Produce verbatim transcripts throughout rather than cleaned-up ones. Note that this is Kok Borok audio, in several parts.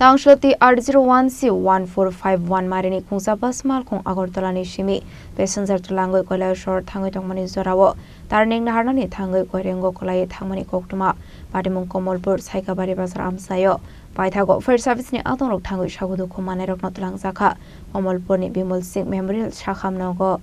Tangshwlati R zero one C one four five one marini khungsa bus malkhung Agartala ni simi passenger twlangwi Kailasor thangwi tongmani jorao turning naharnani thangwi Koirengo kwlaiwi thangmani koktwma patimung Komolpur Saikabari bazar amchaio paithago fire service ni adongrok thangwi sago dukhu mannairokno twlangjakha Komolpur ni Bimol Singh Memorial Sakham nogo.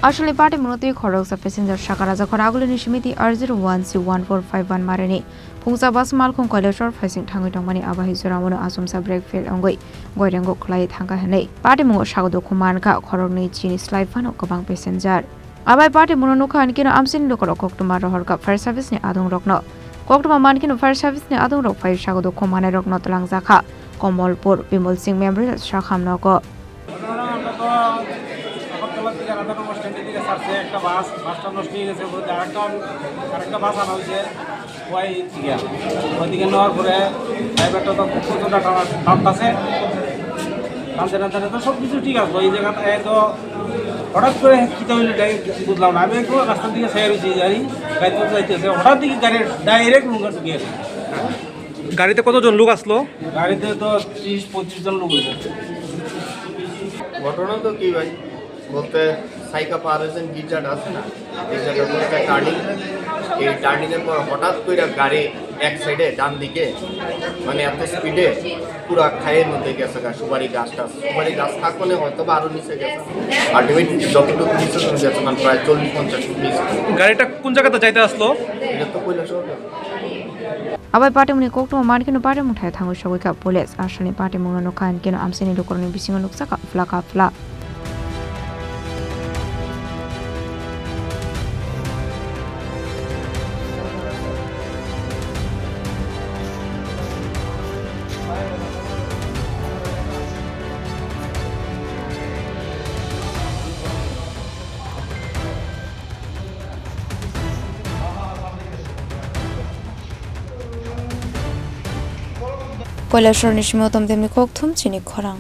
Aswlni patimungno twi khoroksa passenger saka rajak hor agulini simi R zero one C one four five one marini phungsa bus malkhung Kailasor phaising thangwi tongmani abahi joraono achomsa brake fail wngwi goirengo khwlaiwi thangkha hwnwi patimungo sago dukhu mankha khoroknwi chini slai phano kwbang passenger. Abai patimungno nukha hinkhe no amchaini lukurok koktwma rohorkha fire service ni adongrokno. Koktwma mankheno fire service ni adongrok phai sago dukhu mannairokno twlangjakha Komolpur Bimol Singh Memorial Sakham nogo. ঘটনা আমরা তো আগরতলার দিকে রাধানগর স্ট্যান্ডের দিকে ছাড়ছে একটা বাস, বাসটা নষ্ট হয়ে গেছে, বলতে আরেকটা, আরেকটা বাস আনা হয়েছে। ওই দিকে, ওইদিকে নেওয়ার পরে ড্রাইভারটা তো খুব প্রচণ্ড টানা, টানতাছে। টানতে টানতে টানতে সব কিছু ঠিক আছে, ওই জায়গাতে তো হঠাৎ করে কী হইলো, এটাই বুঝলাম না। আমি একটু রাস্তার দিকে চেয়ে রয়েছি, জানি গাড়ি তো যাইতেছে, হঠাৎ দেখি গাড়ি ডাইরেক্ট লুঙ্গা ঢুকে গেছে। গাড়িতে কতজন লোক আসলো? গাড়িতে তো ত্রিশ পঁচিশ জন লোক হয়েছে। ঘটনা তো কি ভাই, বলতে সাইকা পার হয়েছেন, গির্জাটা আছে না, গির্জাটা তো একটা টার্নিং। এই টার্নিং এর পর হঠাৎ করে গাড়ি এক সাইডে ডান দিকে, মানে, এত স্পিডে পুরা খাইয়ের মধ্যে গেছে গা, সুপারি গাছটা, সুপারি গাছ থাকলে হয়তো বা আরো নিচে গেছে। আলটিমেটলি যতটুকু নিচে গেছে, মানে, প্রায় চল্লিশ পঞ্চাশ ফুট নিচে। গাড়িটা কোন জায়গাতে যাইতে আসলো? এটা তো Kailashahar. Abai patimungni koktwma mankheno patimung thai thangwi sogwi kha police. Aswlni patimungno nukha hinkhe no amchaini lukurokni bisingo nukjakha phla kha phla. Koilasorni simi Uttam Demni kokthum chini khorang.